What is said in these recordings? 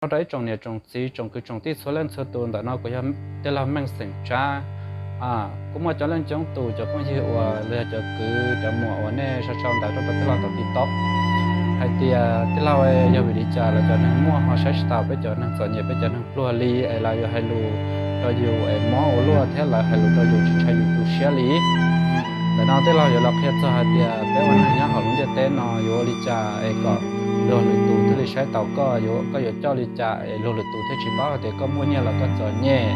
Rau ib tsoom niam tsoom txiv tsoom kwv tsoom tij txhua leej txhua tus, ntawm no kuv yog tij laug Meej xeem Tsab. Kuj muaj cov leej coob tus cov phooj ywg uas los yog cov kwv cov muam uas nej sau sau ntawv rau rau tij laug tom TikTok hais tias tij laug, yog vim li cas lawv cov neeg muaj ho saib tsis taus peb cov neeg txom nyem, peb cov neeg pluag li es lawv yuav hais lus rau yus es mob ua luaj thiab lawv hais lus rau yus tsis ntshai yus tu siab li. Ntawm no tij laug yuav los qhia txog hais tias peb ua neeg nyob hauv lub ntiaj teb no yuav ua li cas es kom luag lwm tus thiaj li saib taus koj, koj yuav coj li cas es luag lwm tus thiaj tsis paub hais tias koj muaj nyiaj los koj txom nyem.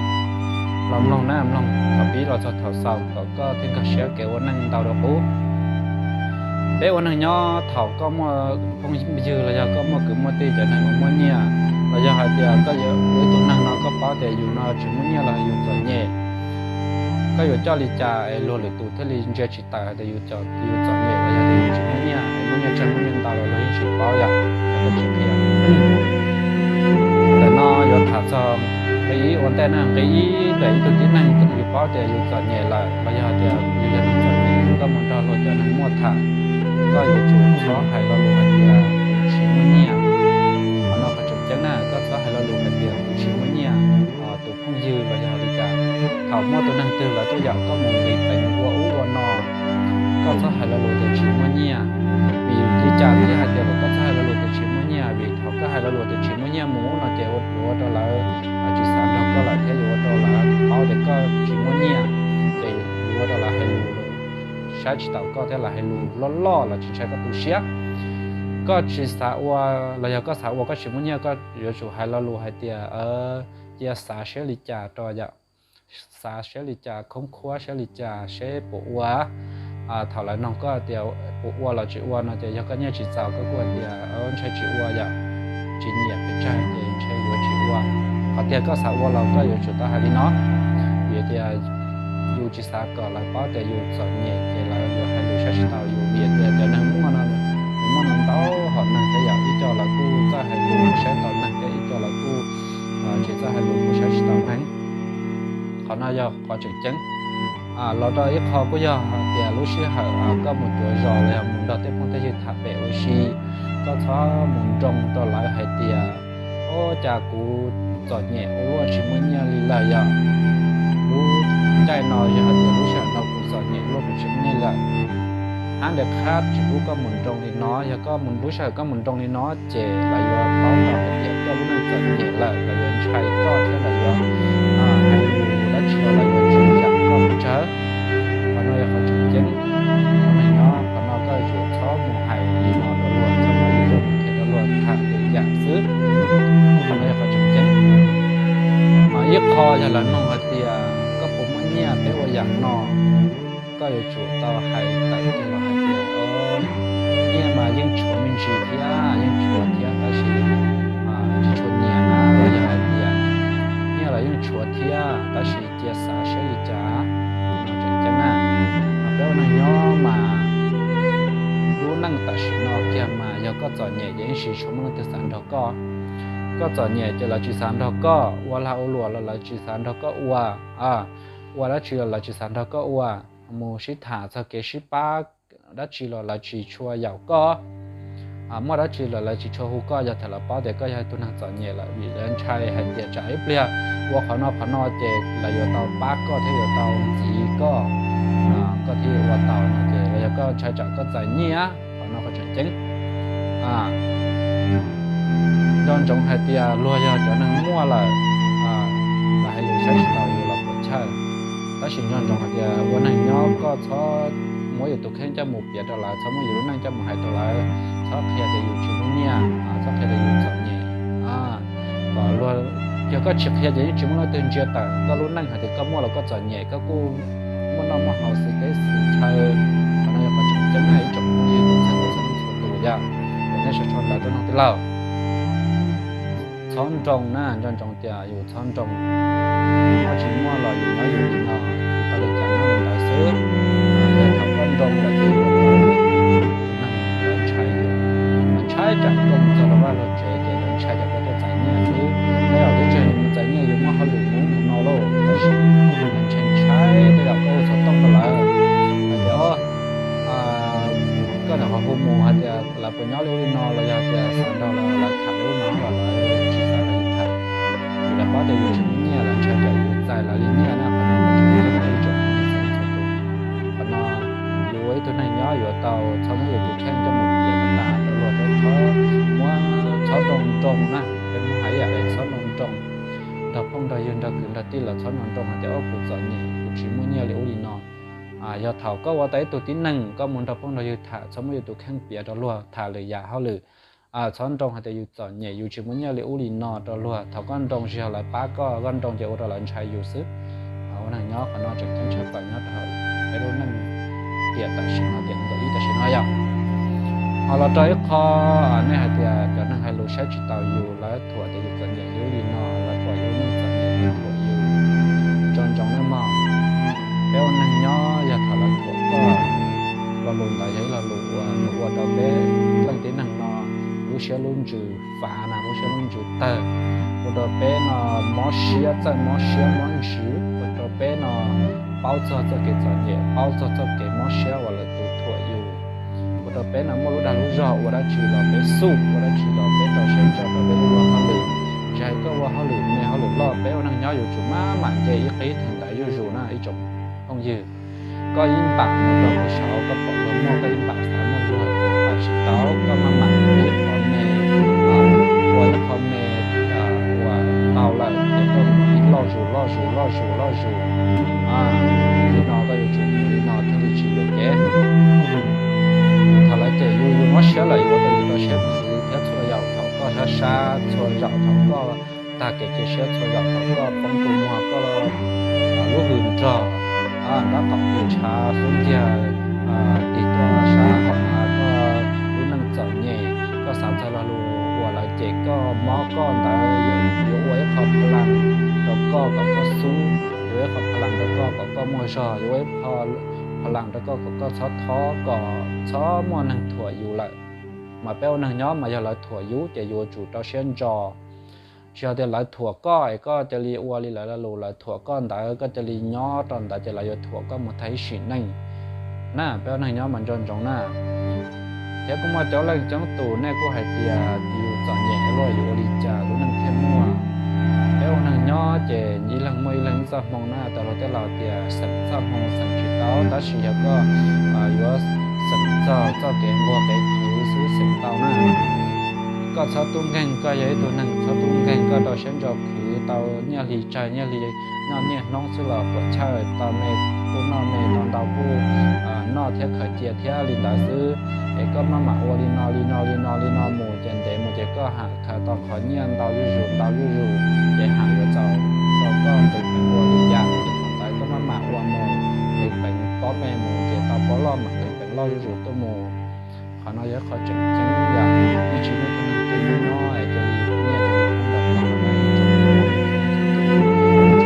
Los mloog na, mloog thaum pib los txog thaum xaus kom koj thiaj nkag siab kev ua neej ntau dua qub. Peb ua neeg nyob thaum koj muaj phooj ywg los yog koj muaj kwv muaj tij cov neeg uas muaj nyiaj, los yog hais tias koj yuav ua ib tug neeg no koj paub tias yus no tsis muaj nyiaj los yus txom nyem, koj yuav coj li cas es luag lwm tus thiaj li ntsia tsis tawm hais tias yus txom nyem los yog tias yus tsis muaj nyiaj, muaj nyiaj tsawg muaj nyiaj ntau los luag yeej tsis paub yom, koj tsis qhia. Ntawm no yuav tham txog nqe ib ua ntej na, nqe ib ntawm ib tug tib neeg yus paub tias yus txom nyem lawm los yog tias yus yog neeg txom nyem, koj mus nrog luag cov neeg muaj tham, koj yuav tsum txhob hais lo lus hais tias kuv tsis muaj nyiaj. Qhov no qhov tseem ceeb na, koj txhob hais lo lus hais tias kuv tsis muaj nyiaj. Tus phooj ywg los yog li cas, thaum muaj tus neeg twg lawv tuaj yaum koj mus nqis peev ua ub ua no, koj txhob hais lo lus tias tsis muaj nyiaj. Vim li cas thiaj hais tias kom koj txhob hais lo lus tias tsis muaj nyiaj? Vim thaum koj hais lo lus tias tsis muaj nyiaj mus no ces yuav ua rau lawv tsis xav nrog koj lawm thiab yuav ua rau lawv paub tias koj tsis muaj nyiaj, ces yuav ua rau lawv hais lus saib tsis taus koj thiab lawv hais lus loj loj los tsis ntshai koj tu siab. Koj tsis xav ua los yog koj xav ua koj tsis muaj nyiaj, koj yuav tsum hais lo lus hais tias cia xav seb li cas rau yom, xav seb li cas, khoob khuab seb li cas seb puas ua. Thaum lawv noog koj tias puas ua los tsis ua no ces yog koj nyiaj tsis txaus koj kuj hais tias ntshai tsis ua yom, tsis nyiam pes tsawg ces ntshai yuav tsis ua. Qhov tias koj xav ua los koj yuav tsum tau hais li no, vim tias yus tsis xav kom lawv paub tias yus txom nyem ces lawv yuav hais lus saib tsis taus yus. Vim tias cov neeg muaj no, nws muaj no ntau hom neeg thiab yom, ib co lawv kuj txawj hais lus saib taus neeg thiab ib co lawv kuj tsis txawj hais lus kuj saib tsis taus neeg. Qhov no yog qhov tseem ceeb. Los rau ib qho kuj yog hais tias lub sij hawm koj mus cuav zos los yog mus nrog tej phooj tej ywg tham pem ua si, koj txhob mus nroo rau lawv hais tias ua cas kuv txom nyem ua luaj tsis muaj nyiaj li lawm yom. Lub caij no yog hais tias lub sij hawm no kuv txom nyem ua luaj kuv tsis muaj nyiaj lawm. Hab ntawm qhab tsis pub koj mus nroo li no, yog koj lub sij hawm koj mus nroo li no ces lawv yuav paub tau hais tias koj lub neej txom nyem lawm, lawv yuav ntshai koj thiab lawv yuav hais lus dab tsi los lawv yuav tsis yam koj pes tsawg. Qhov no yog qhov tseem ceeb. Qhov no koj yuav tsum txhob mus hais li no rau luag, txhob mus qhia rau luag tham lwm yam xwb. Qhov no yog qhov tseem ceeb. Ib qho yog lawv noog hais tias koj puas muaj nyiaj peb ua yam no, koj yuav tsum tau hais tawm kiag los hais tias nyiaj mas yeej tshuav me ntsis thiab, yeej tshuav thiab tab sis tsis tshua nyiam na, los yog hais tias nyiaj los yeej tshuav thiab tab sis cia xav seb li cas. Tseem ceeb na, peb ua neeg nyob mas lub neej tam sim no kiag mas yog koj txom nyem ces yeej tsis tshua muaj leej twg xav nrog koj. Koj txom nyem ces lawv tsis xav nrog koj, ua lag ua luam los lawv tsis xav nrog koj ua, ua dab tsi los lawv tsis xav nrog koj ua, mus sib tham txog kev sib pab dab tsi los lawv tsis tshua yaum koj, muaj dab tsi los lawv tsis tshua hu koj. Yog thaum lawv paub tias koj yog tus neeg txom nyem lawm vim lawv ntshai hais tias tsam ib pliag ua qhov no qhov no ces lawv yuav tau pab koj thiab yuav tau ntxiv koj, koj thiaj ua tau no ces los yog koj ntshai tsam koj txais nyiaj, qhov no qhov tseem ceeb. Nco ntsoov hais tias luag yog cov neeg muaj lawm, lawv hais lus saib tsis taus yus los puas chawj. Tab sis nco ntsoov hais tias ua neeg nyob koj txhob muab yus tus kheej coj mus piav rau lawv, txhob muab yus lub neej coj mus hais rau lawv, txhob qhia tias yus tsis muaj nyiaj, txhob qhia tias yus txom nyem. Kom luag, yog koj tsis qhia ces yeej tsis muaj leej twg ntsia tawm koj lub neej hais tias koj muaj los koj txom nyem, koj kuj muaj noj muaj haus xwm teb xwm chaw. Qhov no yog qhov tseem ceeb na ib tsoom phooj ywg txhua leej txhua tus yom, uas nej sau sau ntawv tuaj noog tij laug. Txhob nroo na, nco ntsoov tias yus txhob nroo. Koj tsis muaj los yus nyob yus li no, tau li cas nyob li ntawd xwb. Yog thaum koj nroo lawm ces tus neeg lawv ntshai yus, lawv ntshai tsam koj mus txog rau vaj rau tsev ces lawv ntshai tsam koj tuaj txais nyiaj xwb. Tej zaum teb chaws yus mus txais nyiaj yus muaj hauj lwm mus mus no lauj, tab sis lawv ntshai ntshai tej zaum koj hu xov tooj rau lawv hais tias o, koj nyuam qhuav hu mus hais tias lawv puas nyob li ub li no los yog tias xav nrog lawv tham li ub no los lawv tsis xav nrog nrog ywg nrog kwv nrog tij los txhob nco ntsoov hais tias, o, kuv txom nyem, kuv tsis muaj nyiaj li ub li no. Yog thaum koj ua tau ib tug tib neeg, koj mus nrog phooj nrog ywg tham, txhob muab yus tus kheej piav rau luag tham lwm yam hauj lwm. Txhob nco ntsoov hais tias yus txom nyem, yus tsis muaj nyiaj li ub li no rau luag. Thaum koj nco ntsoov ces yog lawv pab koj, koj nco ntsoov ces ua rau lawv ntshai yus xwb. Ua neeg nyob qhov no tseem ceeb tshaj plaws nyob rau hauv peb lub neej tiam tam sim no, tiam nees nkaum ib tam sim no yom. Ho los rau ib qho, nej hais tias cov neeg hais lus saib tsis taus yus, lawv thuam tias yus txom nyem li ub li no, lawv pom yus neeg txom nyem lawv thuam yus. Nco ntsoov nawb mog, peb ua neeg nyob yog thaum lawv thuam koj, lo lus ntawd yog ib lo lus uas ua rau peb leej tib neeg no lub siab lub ntsws fav na, lub siab lub ntsws tawg, ua rau peb no mob siab, txawj mob siab mob ntsws, ua rau peb no paub txog txoj kev txom nyem, paub txog txoj kev mob siab uas lawv tus thuam yus. Ua rau peb no muaj lub dag lub zog ua dab tsi los peb xub, ua dab tsi los peb rau siab ntso rau peb lub ua hauj lwm. Tsis hais koj ua hauj lwm me hauj lwm loj, peb ua neeg nyob yuav tsum maj mam nce ib qib theem ntawd zuj zus na ib tsoom phooj ywg. Koj ib npam mus rau hauv saud, koj pom luag muaj koj ib npam xav muaj luag, tam sim tau koj maj mam ua ib qho me, ua ib qho me uas tau lawm ces koj mus ib loj zus loj zus loj zus loj zus. Li no koj yuav tsum mus li no thiaj li tsis yuam kev. Thaum lawv cem yus, yus mob siab lawm yuav tau yus rau siab khwv thiab txhua zaum thaum koj sab sab, txhua zaum thaum koj tag kev cia siab, txhua zaum thaum koj poob kua muag, koj lub hws nrog nrab qaum tus tshav xub ntiag tig tuaj sab hauv av, koj lub neej txom nyem, koj xav txog lo lus uas lawv cem koj mob koj ntawd, yuav ua ib qho pha las rau koj kom koj xub, yuav ua ib qho pha las rau koj kom koj muaj zog, yuav ua ib qho pha las rau koj kom koj txhob thob, kom txhob muaj neeg thuam yus lawm. Mas peb ua neeg nyob mas yog lawv thuam yus ces yuav tsum rau siab ntso. Tsis yog tias lawv thuam koj es koj cia li ua li lawv lo lus, lawv thuam koj ntawd koj cia li nyob rau ntawd ces lawv yuav thuam koj mus tag ib sim neej na. Peb ua neeg nyob mas nco ntsoov na. Thiab kuj muaj coob leej coob tus nej kuj hais tias yus txom nyem luaj, yus ua li cas lub neej thiaj muaj. Peb ua neeg nyob ces ib leeg muaj ib leeg ib txoj hmoo na, tas luag tej laus tias xeem txoj hmoo xeem tsis tau, tab sis yog koj yuav xeem txog txoj kev nquag kev khwv xwb xeem tau na. Koj txhob tub nkeeg, koj yog ib tug neeg txhob tub nkeeg, koj rau siab ntso khwv tau nyiaj hli tsawg nyiaj hli noj niaj hnub xwb los puas chawj, tau me kuj noj me, tau ntau kuj noj thiab khaws cia thiab li ntawd xwb. Es koj maj mam ua li no li no li no li no mus ces ntev mus ces koj ham khaws tau qhov nyiaj ntau zuj zus ntau zuj zus, ces ham yuav txaus rau koj nqis peev ua lwm yam. Ces thaum ntawd koj maj mam ua mus, nqis peev pob me mus ces tau pob loj mam nqis peev loj zuj zus tuaj mus. Qhov no yog qhov tseem ceeb yom, yeej tsis muaj tus neeg twg nyob es cia li nyiaj cia li poob ntau ntau na. Yus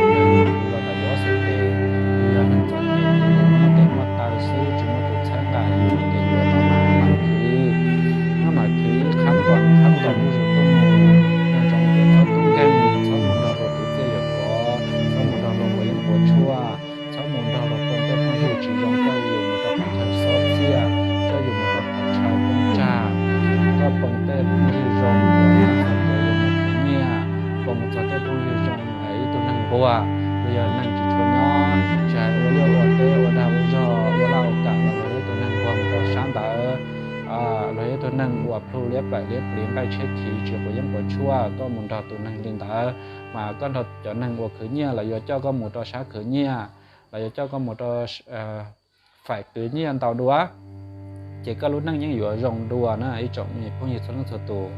los tas yus ob txhais tes, yus yog neeg txom nyem, yus muaj tes muaj taw xwb, tsis muaj tus txhawb nqa yus ces yus maj mam khwv, maj mam khwv ib qhab nkaus qhab nkaus zuj zus tuaj mus. Nco ntsoov tias txhob tub nkeeg, txhob mus nrog luag tus txiaj yuam kov, txhob mus nrog luag quav yeeb quav tshuaj, txhob mus nrog luag koom tej phooj ywg tsis zoo, coj yus mus rau qhov chaw xob txiaj, coj yus mus rau qhov chaw poob tsag. Koj koom tej phooj ywg zoo, txog tias yus mus khwv nyiaj, koom txog tej phooj ywg zoo, ib tug neeg nquag, los yog neeg tsis tshua nyob, tsis hais ua liaj ua teb ua dag ua zog ua laj ua kam los yog ib tug neeg nquag mus rau sab ntawd, los yog ib tug neeg uas plhu liab plaim liab pliv nqaij tshiab khiv tsis quav yeeb quav tshuaj, koj mus nrog tus neeg li ntawd, mas koj nrog cov neeg uas khwv nyiaj los yuav coj koj mus rau sab khwv nyiaj, los yuav coj koj mus rau faim khwv nyiaj ntau dua, ces koj lub neej yeej yuav zoo dua na ib tsoom me phooj ywg txhua leej txhua tus.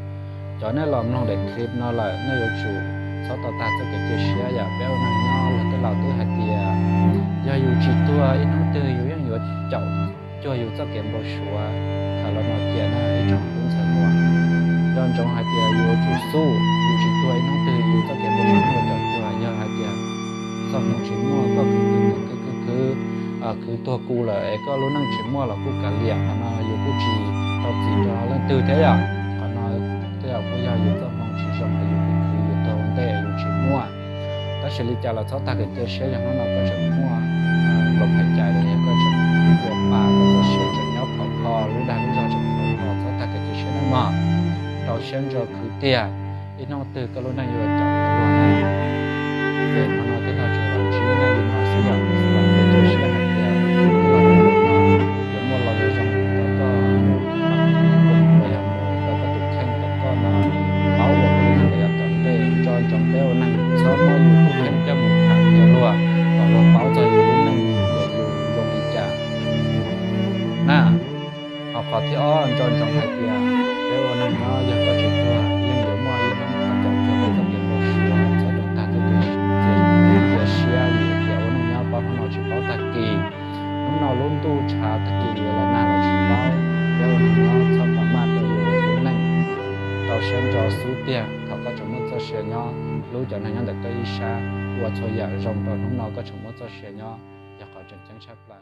Cov nej los mloog daim clip no lawm nej yuav tsum txhob tau tag txoj kev cia siab yom. Peb ua neeg nyob luag tej laus twb hais tias yog yus tsis tuag ib hnub twg yus yeej yuav caum cuag yus txoj kev npau suav. Thaum los no cia na ib tsoom tub ntxhais muam, nco ntsoov hais tias yus yuav tsum xub, yus tsis tuag ib hnub twg yus txoj kev npau suav yeej yuav caum cuag. Yog hais tias txoj hmoo tsis muaj, koj khwv khwv khwv khwv khwv khwv tuag kuv lawm es koj lub neej tsis muaj los kuj kav liam, qhov no yus kuj tsis tau txim rau leej twg thiab yom. Qhov no tej zaum kuj yog yus txoj hmoo tsis zoo es yus khwv khwv yus tuag ua ntej yus tsis muaj. Tab sis li cas los txhob tag kev cia siab, yog hnub no koj tseem muaj lub hais cai los yog koj tseem ua pa, koj txoj sia tseem nyob khov kho, lub dag lub zog tseem khov kho, txhob tag kev cia siab nawb mog. Rau siab ntso khwv tiag, ib hnub twg koj lub neej yuav caum luag na. Ces qhov no tij laug tsuas los ntsib nej li no xwb yom, vam thiab cia siab hais tias tij laug no yuav muaj lo lus zoo rau koj mus, los yog mus rau koj tus kheej kom koj no paub ua koj lub neej lawm yav tom ntej. Nco ntsoov peb ua neeg txhob muab yus tus Ntsoov hais tias peb ua neeg nyob yog koj tsis tuag yeej yuav muaj ib hnub koj caum cuag koj txoj kev npau suav, txhob rau tag txoj kev cia siab vim tias ua neej nyob paub hnub no tsis paub tag kis. Hnub no lub ntuj tshav tag kis yuav los nag los tsis paub. Peb ua neeg nyob txhob pam maj rau yus lub neej, rau siab ntso xub tiag. Thaum koj tseem muaj txoj sia nyob, hlub cov neeg nyob ntawm koj ib sab, ua txhua yam zoo rau hnub no koj tseem muaj txoj sia nyob, yog qhov tseem ceeb tshaj plaws.